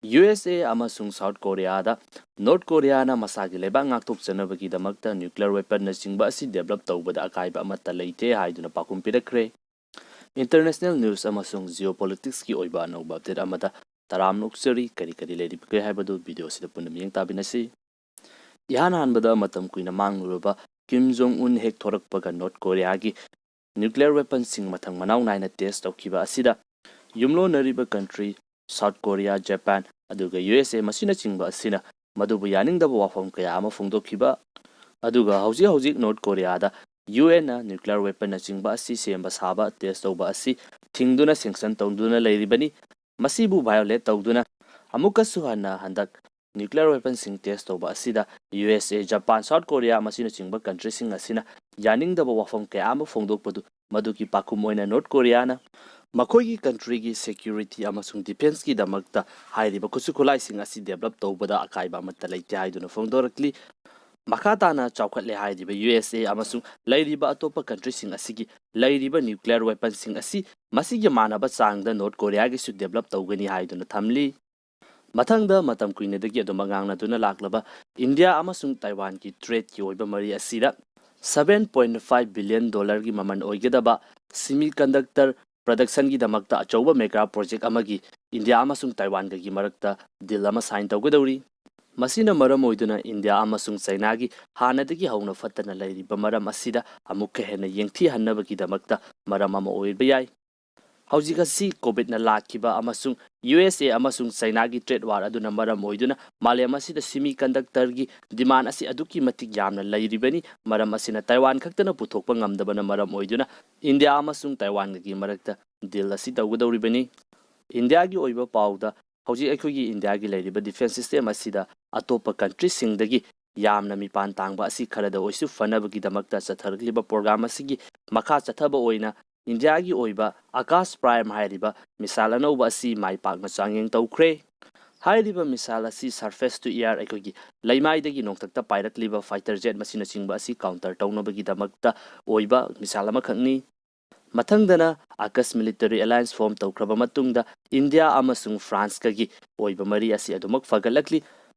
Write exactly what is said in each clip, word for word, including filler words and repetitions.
U S ꯑꯦ ꯑꯃꯁꯨꯡ south ꯀꯣꯔꯤꯌꯥꯗ north ꯀꯣꯔꯤꯌꯥꯅ ꯃꯁꯥꯒꯤ ꯂꯩꯕꯥꯛ ꯉꯥꯛꯊꯣꯛꯆꯅꯕꯒꯤꯗꯃꯛꯇ ꯅ꯭ꯌꯨꯀ꯭ꯂꯤꯌꯔ ꯋꯦꯄꯟꯅꯆꯤꯡꯕ ꯑꯁꯤ ꯗꯦꯕꯂꯞ ꯇꯧꯕꯗ ꯑꯀꯥꯏꯕ ꯑꯃꯠꯇ ꯂꯩꯇꯦ ꯍꯥꯏꯗꯨꯅ ꯄꯥꯎꯈꯨꯝ ꯄꯤꯔꯛꯈ꯭ꯔꯦ꯫ ꯏꯟꯇꯔꯅꯦꯁꯅꯦꯜ ꯅ꯭ꯌꯨꯁ ꯑꯃꯁꯨꯡ ꯖꯤꯑꯣ ꯄꯣꯂꯤꯇꯤꯛꯁꯀꯤ ꯑꯣꯏꯕ ꯑꯅꯧꯕ ꯑꯞꯗꯦꯠ ꯑꯃꯗ ꯇꯔꯥꯝꯅ ꯑꯣꯛꯆꯔꯤ꯫ ꯀꯔꯤ ꯀꯔꯤ ꯂꯩꯔꯤꯕꯒꯦ ꯍꯥꯏꯕꯗꯨ ꯚꯤꯗꯤꯑꯣ ꯑꯁꯤꯗ ꯄꯨꯟꯅ ꯃꯤꯠꯌꯦꯡ ꯇꯥꯃꯤꯟꯅꯁꯤ꯫ ꯏꯍꯥꯟ ꯍꯥꯟꯕꯗ ꯃꯇꯝ ꯀꯨꯏꯅ ꯃꯥꯡꯂꯨꯔꯕ ꯀꯤꯝ ꯖꯣꯡ ꯎꯟ ꯍꯦꯛ ꯊꯣꯔꯛꯄꯒ ꯅꯣꯔꯠ ꯀꯣꯔꯤꯌꯥꯒꯤ ꯅ꯭ꯌꯨꯀ꯭ꯂꯤꯌꯔ ꯋꯦꯄꯟꯁꯤꯡ ꯃꯊꯪ ꯃꯅꯥꯎ ꯅꯥꯏꯅ ꯇꯦꯁ ꯇꯧꯈꯤꯕ ꯑꯁꯤꯗ ꯌꯨꯝꯂꯣꯟꯅꯔꯤꯕ ꯀꯟꯇ꯭ꯔꯤ ꯁꯥꯎꯠ ꯀꯣꯔꯤꯌꯥ, ꯖꯄꯥꯟ, ꯑꯗꯨꯒ ꯌꯨ ꯑꯦꯁ ꯑꯦ ꯃꯁꯤꯅꯆꯤꯡꯕ ꯑꯁꯤꯅ ꯃꯗꯨꯕꯨ ꯌꯥꯅꯤꯡꯗꯕ ꯋꯥꯐꯝ ꯀꯌꯥ ꯑꯃ ꯐꯣꯡꯗꯣꯛꯈꯤꯕ, ꯑꯗꯨꯒ ꯍꯧꯖꯤꯛ ꯍꯧꯖꯤꯛ ꯅꯣꯔꯠ ꯀꯣꯔꯤꯌꯥꯗ ꯌꯨ ꯑꯦꯟꯅ ꯅ꯭ꯌꯨꯀ꯭ꯂꯤꯌꯔ ꯋꯦꯄꯟꯅꯆꯤꯡꯕ ꯑꯁꯤ ꯁꯦꯝꯕ ꯁꯥꯕ, ꯇꯦꯁ ꯇꯧꯕ ꯑꯁꯤ ꯊꯤꯡꯗꯨꯅ ꯁꯦꯡꯁꯟ ꯇꯧꯗꯨꯅ ꯂꯩꯔꯤꯕꯅꯤ꯫ ꯃꯁꯤꯕꯨ ꯚꯥꯏꯑꯣꯂꯦꯠ ꯇꯧꯗꯨꯅ ꯑꯃꯨꯛꯀꯁꯨ ꯍꯟꯅ ꯍꯟꯗꯛ ꯅ꯭ꯌꯨꯀ꯭ꯂꯤꯌꯔ ꯋꯦꯄꯟꯁꯤꯡ ꯇꯦꯁ ꯇꯧꯕ ꯑꯁꯤꯗ ꯌꯨ ꯑꯦꯁ ꯑꯦ, ꯖꯄꯥꯟ, ꯁꯥꯎꯠ ꯀꯣꯔꯤꯌꯥ ꯃꯁꯤꯅꯆꯤꯡꯕ ꯀꯟꯇ꯭ꯔꯤꯁꯤꯡ ꯑꯁꯤꯅ ꯌꯥꯅꯤꯡꯗꯕ ꯋꯥꯐꯝ ꯀꯌꯥ ꯑꯃ ꯐꯣꯡꯗꯣꯛꯄꯗꯨ, ꯃꯗꯨꯒꯤ ꯄꯥꯎꯈꯨꯝ ꯑꯣꯏꯅ ꯅꯣꯔꯠ ꯀꯣꯔꯤꯌꯥꯅ ꯃꯈꯣꯏꯒꯤ ꯀꯟꯇ꯭ꯔꯤꯒꯤ ꯁꯦꯀ꯭ꯌꯨꯔꯤꯇꯤ ꯑꯃꯁꯨꯡ ꯗꯤꯐꯦꯟꯁꯀꯤꯗꯃꯛꯇ ꯍꯥꯏꯔꯤꯕ ꯈꯨꯠꯁꯨ ꯈꯨꯠꯂꯥꯏꯁꯤꯡ ꯑꯁꯤ ꯗꯦꯕꯂꯞ ꯇꯧꯕꯗ ꯑꯀꯥꯏꯕ ꯑꯃꯠꯇ ꯂꯩꯇꯦ ꯍꯥꯏꯗꯨꯅ ꯐꯣꯡꯗꯣꯔꯛꯂꯤ꯫ ꯃꯈꯥ ꯇꯥꯅ ꯆꯥꯎꯈꯠꯂꯦ ꯍꯥꯏꯔꯤꯕ ꯌꯨ ꯑꯦꯁ ꯑꯦ ꯑꯃꯁꯨꯡ ꯂꯩꯔꯤꯕ ꯑꯇꯣꯞꯄ ꯀꯟꯇ꯭ꯔꯤꯁꯤꯡ ꯑꯁꯤꯒꯤ ꯂꯩꯔꯤꯕ ꯅ꯭ꯌꯨꯀ꯭ꯂꯤꯌꯔ ꯋꯦꯄꯟꯁꯤꯡ ꯑꯁꯤ ꯃꯁꯤꯒꯤ ꯃꯥꯟꯅꯕ ꯆꯥꯡꯗ ꯅꯣꯔꯠ ꯀꯣꯔꯤꯌꯥꯒꯤꯁꯨ ꯗꯦꯕꯂꯞ ꯇꯧꯒꯅꯤ ꯍꯥꯏꯗꯨꯅ ꯊꯝꯂꯤ꯫ ꯃꯊꯪꯗ ꯃꯇꯝ ꯀꯨꯏꯅꯗꯒꯤ ꯑꯗꯨꯃꯛ ꯉꯥꯡꯅꯗꯨꯅ ꯂꯥꯛꯂꯕ ꯏꯟꯗꯤꯌꯥ ꯑꯃꯁꯨꯡ ꯇꯥꯏꯋꯥꯟꯒꯤ ꯇ꯭ꯔꯦꯗꯀꯤ ꯑꯣꯏꯕ ꯃꯔꯤ ꯑꯁꯤꯗ seven point five billion dollarꯒꯤ ꯃꯃꯜ ꯑꯣꯏꯒꯗꯕ ꯁꯤꯃꯤ ꯀꯟꯗꯛꯇꯔ ꯄ꯭ꯔꯗꯛꯁꯟꯒꯤꯗꯃꯛꯇ ꯑꯆꯧꯕ ꯃꯦꯒꯥ ꯄ꯭ꯔꯣꯖꯦꯛ ꯑꯃꯒꯤ ꯏꯟꯗꯤꯌꯥ ꯑꯃꯁꯨꯡ ꯇꯥꯏꯋꯥꯟꯒꯒꯤ ꯃꯔꯛꯇ ꯗꯤꯜ ꯑꯃ ꯁꯥꯏꯟ ꯇꯧꯒꯗꯧꯔꯤ꯫ ꯃꯁꯤꯅ ꯃꯔꯝ ꯑꯣꯏꯗꯨꯅ ꯏꯟꯗꯤꯌꯥ ꯑꯃꯁꯨꯡ ꯆꯩꯅꯥꯒꯤ ꯍꯥꯟꯅꯗꯒꯤ ꯍꯧꯅ ꯐꯠꯇꯅ ꯂꯩꯔꯤꯕ ꯃꯔꯝ ꯑꯁꯤꯗ ꯑꯃꯨꯛꯀ ꯍꯦꯟꯅ ꯌꯦꯡꯊꯤꯍꯟꯅꯕꯒꯤꯗꯃꯛꯇ ꯃꯔꯝ ꯑꯃ ꯑꯣꯏꯕ ꯌꯥꯏ꯫ ꯍꯧꯖꯤꯛ ꯑꯁꯤ ꯀꯣꯚꯤꯗꯅ ꯂꯥꯛꯈꯤꯕ ꯑꯃꯁꯨꯡ ꯌꯨ ꯑꯦꯁ ꯑꯦ ꯑꯃꯁꯨꯡ ꯆꯩꯅꯥꯒꯤ ꯇ꯭ꯔꯦꯗ ꯋꯥꯔ ꯑꯗꯨꯅ ꯃꯔꯝ ꯑꯣꯏꯗꯨꯅ ꯃꯥꯂꯦꯝ ꯑꯁꯤꯗ ꯁꯤꯃꯤ ꯀꯟꯗꯛꯇꯔꯒꯤ ꯗꯤꯃꯥꯟ ꯑꯁꯤ ꯑꯗꯨꯛꯀꯤ ꯃꯇꯤꯛ ꯌꯥꯝꯅ ꯂꯩꯔꯤꯕꯅꯤ꯫ ꯃꯔꯝ ꯑꯁꯤꯅ ꯇꯥꯏꯋꯥꯟ ꯈꯛꯇꯅ ꯄꯨꯊꯣꯛꯄ ꯉꯝꯗꯕꯅ ꯃꯔꯝ ꯑꯣꯏꯗꯨꯅ ꯏꯟꯗꯤꯌꯥ ꯑꯃꯁꯨꯡ ꯇꯥꯏꯋꯥꯟꯒꯒꯤ ꯃꯔꯛꯇ ꯗꯤꯜ ꯑꯁꯤ ꯇꯧꯒꯗꯧꯔꯤꯕꯅꯤ꯫ ꯏꯟꯗꯤꯌꯥꯒꯤ ꯑꯣꯏꯕ ꯄꯥꯎꯗ ꯍꯧꯖꯤꯛ ꯑꯩꯈꯣꯏꯒꯤ ꯏꯟꯗꯤꯌꯥꯒꯤ ꯂꯩꯔꯤꯕ ꯗꯤꯐꯦꯟꯁ ꯁꯤꯁꯇꯦꯝ ꯑꯁꯤꯗ ꯑꯇꯣꯞꯄ ꯀꯟꯇ꯭ꯔꯤꯁꯤꯡꯗꯒꯤ ꯌꯥꯝꯅ ꯃꯤꯄꯥꯟ ꯇꯥꯡꯕ ꯑꯁꯤ ꯈꯔꯗ ꯑꯣꯏꯁꯨ ꯐꯅꯕꯒꯤꯗꯃꯛꯇ ꯆꯠꯊꯔꯛꯂꯤꯕ ꯄ꯭ꯔꯣꯒ꯭ꯔꯥꯝ ꯑꯁꯤꯒꯤ ꯃꯈꯥ ꯆꯠꯊꯕ ꯑꯣꯏꯅ ꯏꯟꯗꯤꯌꯥꯒꯤ ꯑꯣꯏꯕ ꯑꯀꯥꯁ ꯄ꯭ꯔꯥꯏꯝ ꯍꯥꯏꯔꯤꯕ ꯃꯤꯁꯥꯏꯜ ꯑꯅꯧꯕ ꯑꯁꯤ ꯃꯥꯏ ꯄꯥꯛꯅ ꯆꯥꯡꯌꯦꯡ ꯇꯧꯈ꯭ꯔꯦ꯫ ꯍꯥꯏꯔꯤꯕ ꯃꯤꯁꯥꯏꯜ ꯑꯁꯤ ꯁꯔꯐꯦꯁ ꯇꯨ ꯏꯌꯥꯔ, ꯑꯩꯈꯣꯏꯒꯤ ꯂꯩꯃꯥꯏꯗꯒꯤ ꯅꯣꯡꯊꯛꯇ ꯄꯥꯏꯔꯛꯂꯤꯕ ꯐꯥꯏꯇꯔ ꯖꯦꯠ ꯃꯁꯤꯅꯆꯤꯡꯕ ꯑꯁꯤ ꯀꯥꯎꯟꯇꯔ ꯇꯧꯅꯕꯒꯤꯗꯃꯛꯇ ꯑꯣꯏꯕ ꯃꯤꯁꯥꯏꯜ ꯑꯃꯈꯛꯅꯤ꯫ ꯃꯊꯪꯗꯅ ꯑꯀꯁ ꯃꯤꯂꯤꯇꯔꯤ ꯑꯦꯂꯥꯌꯟꯁ ꯐꯣꯔꯝ ꯇꯧꯈ꯭ꯔꯕ ꯃꯇꯨꯡꯗ ꯏꯟꯗꯤꯌꯥ ꯑꯃꯁꯨꯡ ꯐ꯭ꯔꯥꯟꯁꯀꯒꯤ ꯑꯣꯏꯕ ꯃꯔꯤ ꯑꯁꯤ ꯑꯗꯨꯃꯛ ꯐꯒꯠꯂꯛꯂꯤ꯫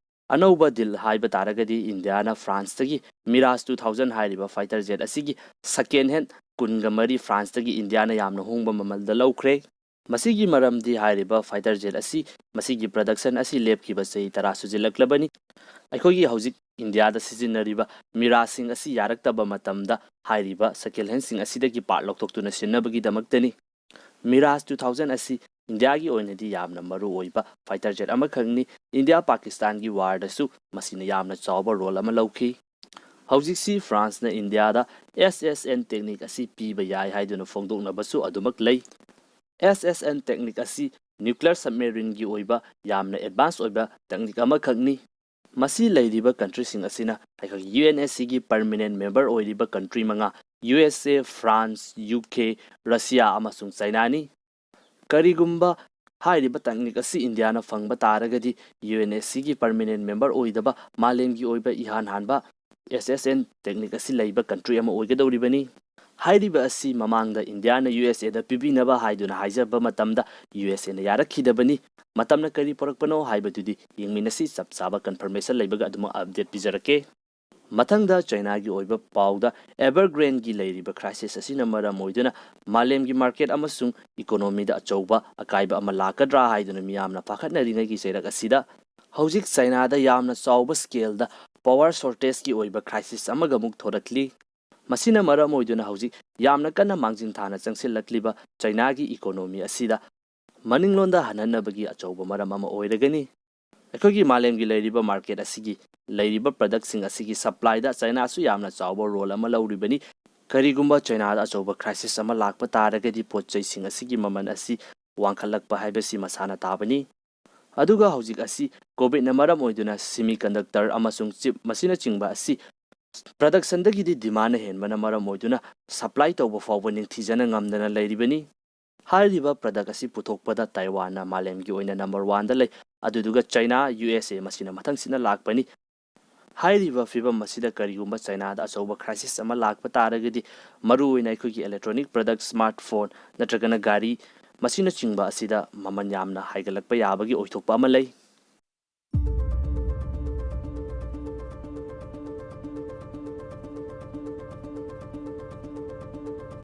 ꯑꯅꯧꯕ ꯗꯤꯜ ꯍꯥꯏꯕ ꯇꯥꯔꯒꯗꯤ ꯏꯟꯗꯤꯌꯥꯅ ꯐ꯭ꯔꯥꯟꯁꯇꯒꯤ ꯃꯤꯔꯥꯖ ꯇꯨ ꯊꯥꯎꯖꯟ ꯍꯥꯏꯔꯤꯕ ꯐꯥꯏꯇꯔ ꯖꯦꯠ ꯑꯁꯤꯒꯤ ꯁꯦꯀꯦꯟ ꯍꯦꯟ ꯀꯨꯟꯒ ꯃꯔꯤ ꯐ꯭ꯔꯥꯟꯁꯇꯒꯤ ꯏꯟꯗꯤꯌꯥꯅ ꯌꯥꯝꯅ ꯍꯣꯡꯕ ꯃꯃꯜꯗ ꯂꯧꯈ꯭ꯔꯦ꯫ ꯃꯁꯤꯒꯤ ꯃꯔꯝꯗꯤ ꯍꯥꯏꯔꯤꯕ ꯐꯥꯏꯇꯔ ꯖꯦꯠ ꯑꯁꯤ ꯃꯁꯤꯒꯤ ꯄ꯭ꯔꯗꯛꯁꯟ ꯑꯁꯤ ꯂꯦꯞꯈꯤꯕ ꯆꯍꯤ ꯇꯔꯥ ꯁꯨꯖꯤꯜꯂꯛꯂꯕꯅꯤ꯫ ꯑꯩꯈꯣꯏꯒꯤ ꯍꯧꯖꯤꯛ ꯏꯟꯗꯤꯌꯥꯗ ꯁꯤꯖꯤꯟꯅꯔꯤꯕ ꯃꯤꯔꯥꯖꯁꯤꯡ ꯑꯁꯤ ꯌꯥꯔꯛꯇꯕ ꯃꯇꯝꯗ ꯍꯥꯏꯔꯤꯕ ꯁꯦꯀꯦꯟ ꯍꯦꯟꯁꯤꯡ ꯑꯁꯤꯗꯒꯤ ꯄꯥꯔꯠ ꯂꯧꯊꯣꯛꯇꯨꯅ ꯁꯤꯟꯅꯕꯒꯤꯗꯃꯛꯇꯅꯤ꯫ ꯃꯤꯔꯥꯖ ꯇꯨ ꯊꯥꯎꯖꯟ ꯑꯁꯤ ꯏꯟꯗꯤꯌꯥꯒꯤ ꯑꯣꯏꯅꯗꯤ ꯌꯥꯝꯅ ꯃꯔꯨ ꯑꯣꯏꯕ ꯐꯥꯏꯇꯔ ꯖꯦꯠ ꯑꯃꯈꯛꯅꯤ꯫ ꯏꯟꯗꯤꯌꯥ ꯄꯥꯀꯤꯁꯇꯥꯟꯒꯤ ꯋꯥꯔꯗꯁꯨ ꯃꯁꯤꯅ ꯌꯥꯝꯅ ꯆꯥꯎꯕ ꯔꯣꯜ ꯑꯃ ꯂꯧꯈꯤ꯫ ꯍꯧꯖꯤꯛꯁꯤ ꯐ꯭ꯔꯥꯟꯁꯅ ꯏꯟꯗꯤꯌꯥꯗ ꯑꯦꯁ ꯑꯦꯁ ꯑꯦꯟ ꯇꯦꯛꯅꯤꯛ ꯑꯁꯤ ꯄꯤꯕ ꯌꯥꯏ ꯍꯥꯏꯗꯨꯅ ꯐꯣꯡꯗꯣꯛꯅꯕꯁꯨ ꯑꯗꯨꯃꯛ ꯂꯩ꯫ ꯑꯦꯁ ꯑꯦꯁ ꯑꯦꯟ ꯇꯦꯛꯅꯤꯛ ꯑꯁꯤ ꯅ꯭ꯌꯨꯀ꯭ꯂꯤꯌꯔ ꯁꯕꯃꯦꯔꯤꯟꯒꯤ ꯑꯣꯏꯕ ꯌꯥꯝꯅ ꯑꯦꯗꯚꯥꯟꯁ ꯑꯣꯏꯕ ꯇꯦꯛꯅꯤꯛ ꯑꯃꯈꯛꯅꯤ꯫ ꯃꯁꯤ ꯂꯩꯔꯤꯕ ꯀꯟꯇ꯭ꯔꯤꯁꯤꯡ ꯑꯁꯤꯅ ꯑꯩꯈꯣꯏꯒꯤ ꯌꯨ ꯑꯦꯟ ꯑꯦꯁ ꯁꯤꯒꯤ ꯄꯔꯃꯤꯅꯦꯟ ꯃꯦꯝꯕꯔ ꯑꯣꯏꯔꯤꯕ ꯀꯟꯇ꯭ꯔꯤ ꯃꯉꯥ, ꯌꯨ ꯑꯦꯁ ꯑꯦ, ꯐ꯭ꯔꯥꯟꯁ, ꯌꯨ ꯀꯦ, ꯔꯁꯤꯌꯥ ꯑꯃꯁꯨꯡ ꯆꯥꯏꯅꯥꯅꯤ꯫ ꯀꯔꯤꯒꯨꯝꯕ ꯍꯥꯏꯔꯤꯕ ꯇꯦꯛꯅꯤꯛ ꯑꯁꯤ ꯏꯟꯗꯤꯌꯥꯅ ꯐꯪꯕ ꯇꯥꯔꯒꯗꯤ ꯌꯨ ꯑꯦꯟ ꯑꯦꯁ ꯁꯤꯒꯤ ꯄꯔꯃꯤꯅꯦꯟ ꯃꯦꯝꯕꯔ ꯑꯣꯏꯗꯕ ꯃꯥꯂꯦꯝꯒꯤ ꯑꯣꯏꯕ ꯏꯍꯥꯟ ꯍꯥꯟꯕ ꯑꯦꯁ ꯑꯦꯁ ꯑꯦꯟ ꯇꯦꯛꯅꯤꯛ ꯑꯁꯤ ꯂꯩꯕ ꯀꯟꯇ꯭ꯔꯤ ꯑꯃ ꯑꯣꯏꯒꯗꯧꯔꯤꯕꯅꯤ꯫ ꯍꯥꯏꯔꯤꯕ ꯑꯁꯤ ꯃꯃꯥꯡꯗ ꯏꯟꯗꯤꯌꯥꯅ ꯌꯨ ꯑꯦꯁ ꯑꯦꯗ ꯄꯤꯕꯤꯅꯕ ꯍꯥꯏꯗꯨꯅ ꯍꯥꯏꯖꯕ ꯃꯇꯝꯗ ꯌꯨ ꯑꯦꯁ ꯑꯦꯅ ꯌꯥꯔꯛꯈꯤꯗꯕꯅꯤ꯫ ꯃꯇꯝꯅ ꯀꯔꯤ ꯄꯨꯔꯛꯄꯅꯣ ꯍꯥꯏꯕꯗꯨꯗꯤ ꯌꯦꯡꯃꯤꯟꯅꯁꯤ, ꯆꯞ ꯆꯥꯕ ꯀꯟꯐꯔꯃꯦꯁꯟ ꯂꯩꯕꯒ ꯑꯗꯨꯃꯛ ꯑꯞꯗꯦꯠ ꯄꯤꯖꯔꯛꯀꯦ꯫ ꯃꯊꯪꯗ ꯆꯥꯏꯅꯥꯒꯤ ꯑꯣꯏꯕ ꯄꯥꯎꯗ, ꯑꯦꯚꯔꯒ꯭ꯔꯦꯟꯒꯤ ꯂꯩꯔꯤꯕ ꯀ꯭ꯔꯥꯏꯁꯤꯁ ꯑꯁꯤꯅ ꯃꯔꯝ ꯑꯣꯏꯗꯨꯅ ꯃꯥꯂꯦꯝꯒꯤ ꯃꯥꯔꯀꯦꯠ ꯑꯃꯁꯨꯡ ꯏꯀꯣꯅꯣꯃꯤꯗ ꯑꯆꯧꯕ ꯑꯀꯥꯏꯕ ꯑꯃ ꯂꯥꯛꯀꯗ꯭ꯔꯥ ꯍꯥꯏꯗꯨꯅ ꯃꯤꯌꯥꯝꯅ ꯄꯥꯈꯠꯅꯔꯤꯉꯩꯒꯤ ꯆꯩꯔꯛ ꯑꯁꯤꯗ ꯍꯧꯖꯤꯛ ꯆꯥꯏꯅꯥꯗ ꯌꯥꯝꯅ ꯆꯥꯎꯕ ꯁ꯭ꯀꯦꯜꯗ ꯄꯥꯋꯔ ꯁꯣꯔꯇꯦꯖꯀꯤ ꯑꯣꯏꯕ ꯀ꯭ꯔꯥꯏꯁꯤꯁ ꯑꯃꯒ ꯑꯃꯨꯛ ꯊꯣꯔꯛꯂꯤ꯫ ꯃꯁꯤꯅ ꯃꯔꯝ ꯑꯣꯏꯗꯨꯅ ꯍꯧꯖꯤꯛ ꯌꯥꯝꯅ ꯀꯟꯅ ꯃꯥꯡꯖꯤꯟ ꯊꯥꯅ ꯆꯪꯁꯤꯜꯂꯛꯂꯤꯕ ꯆꯥꯏꯅꯥꯒꯤ ꯏꯀꯣꯅꯣꯃꯤ ꯑꯁꯤꯗ ꯃꯅꯤꯡꯂꯣꯝꯗ ꯍꯟꯍꯟꯅꯕꯒꯤ ꯑꯆꯧꯕ ꯃꯔꯝ ꯑꯃ ꯑꯣꯏꯔꯒꯅꯤ꯫ ꯑꯩꯈꯣꯏꯒꯤ ꯃꯥꯂꯦꯝꯒꯤ ꯂꯩꯔꯤꯕ ꯃꯥꯔꯀꯦꯠ ꯑꯁꯤꯒꯤ ꯂꯩꯔꯤꯕ ꯄ꯭ꯔꯗꯛꯁꯤꯡ ꯑꯁꯤꯒꯤ ꯁꯄ꯭ꯂꯥꯏꯗ ꯆꯥꯏꯅꯥꯁꯨ ꯌꯥꯝꯅ ꯆꯥꯎꯕ ꯔꯣꯜ ꯑꯃ ꯂꯧꯔꯤꯕꯅꯤ꯫ ꯀꯔꯤꯒꯨꯝꯕ ꯆꯥꯏꯅꯥꯗ ꯑꯆꯧꯕ ꯀ꯭ꯔꯥꯏꯁꯤꯁ ꯑꯃ ꯂꯥꯛꯄ ꯇꯥꯔꯒꯗꯤ ꯄꯣꯠ ꯆꯩꯁꯤꯡ ꯑꯁꯤꯒꯤ ꯃꯃꯜ ꯑꯁꯤ ꯋꯥꯡꯈꯠꯂꯛꯄ ꯍꯥꯏꯕꯁꯤ ꯃꯁꯥꯅ ꯇꯥꯕꯅꯤ꯫ ꯑꯗꯨꯒ ꯍꯧꯖꯤꯛ ꯑꯁꯤ ꯀꯣꯚꯤꯗꯅ ꯃꯔꯝ ꯑꯣꯏꯗꯨꯅ ꯁꯤꯃꯤ ꯀꯟꯗꯛꯇꯔ ꯑꯃꯁꯨꯡ ꯆꯤꯞ ꯃꯁꯤꯅꯆꯤꯡꯕ ꯑꯁꯤ ꯄ꯭ꯔꯗꯛꯁꯟꯗꯒꯤꯗꯤ ꯗꯤꯃꯥꯟꯅ ꯍꯦꯟꯕꯅ ꯃꯔꯝ ꯑꯣꯏꯗꯨꯅ ꯁꯄ꯭ꯂꯥꯏ ꯇꯧꯕ ꯐꯥꯎꯕ ꯅꯤꯡꯊꯤꯖꯅ ꯉꯝꯗꯅ ꯂꯩꯔꯤꯕꯅꯤ꯫ ꯍꯥꯏꯔꯤꯕ ꯄ꯭ꯔꯗꯛ ꯑꯁꯤ ꯄꯨꯊꯣꯛꯄꯗ ꯇꯥꯏꯋꯥꯟꯅ ꯃꯥꯂꯦꯝꯒꯤ ꯑꯣꯏꯅ ꯅꯝꯕꯔ ꯋꯥꯟꯗ ꯂꯩ, ꯑꯗꯨꯗꯨꯒ ꯆꯥꯏꯅꯥ, ꯌꯨ ꯑꯦꯁ ꯑꯦ ꯃꯁꯤꯅ ꯃꯊꯪꯁꯤꯠꯅ ꯂꯥꯛꯄꯅꯤ꯫ ꯍꯥꯏꯔꯤꯕ ꯐꯤꯕꯝ ꯑꯁꯤꯗ ꯀꯔꯤꯒꯨꯝꯕ ꯆꯥꯏꯅꯥꯗ ꯑꯆꯧꯕ crisis ꯑꯃ ꯂꯥꯛꯄ ꯇꯥꯔꯒꯗꯤ, ꯃꯔꯨꯑꯣꯏꯅ ꯑꯩꯈꯣꯏꯒꯤ electronic product, smartphone ꯅꯠꯇ꯭ꯔꯒꯅ ꯒꯥꯔꯤ, ꯃꯁꯤꯅꯆꯤꯡꯕ ꯑꯁꯤꯗ ꯃꯃꯜ ꯌꯥꯝꯅ ꯍꯥꯏꯒꯠꯂꯛꯄ ꯌꯥꯕꯒꯤ ꯑꯣꯏꯊꯣꯛꯄ ꯑꯃ ꯂꯩ꯫